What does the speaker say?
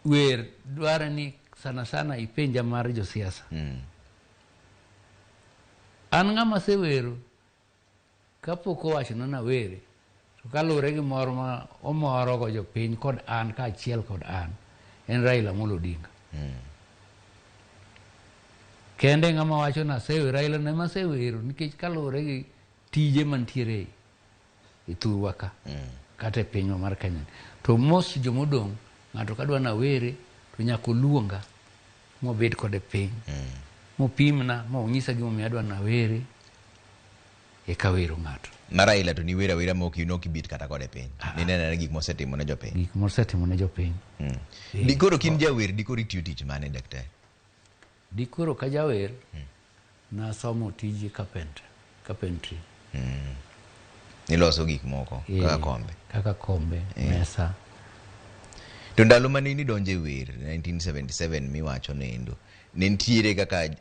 Wer dware ni sana sana ipenja mar josiasa. An ng'ama asewero kapok owachona nawere to kaluwore gi mor ma omorogo jopiny kod an kaachiel kod an en Raila Amolo Odinga. Kende ng'ama wacho ni asewero Raila ne ema asewero nikech kaluwore gi tije mantiere e thurwa ka kata e pinywa mar Kenya. To most jomodong' ng'ato kadwa nawere to nyaka oluonga mobed kode piny mopimna monyisa gimomiyo adwa nawere eka wero ng'ato. Ma Raila to niwero awera ma ok nok ibet kata kode piny. Nineno anena gik mosetimo ne jopiny. Gik mosetimo ne jopiny. Dikoro kin jawer dikoro itiyo tich mane daktari? Dikoro ka jawer nasomo tij carpenter, carpentry. Niloso gik moko kaka kombe. Kaka kombe, mesa. To ndalo mane nidonjo e wer 1977 miwacho nendo, ne nitiere kaka jo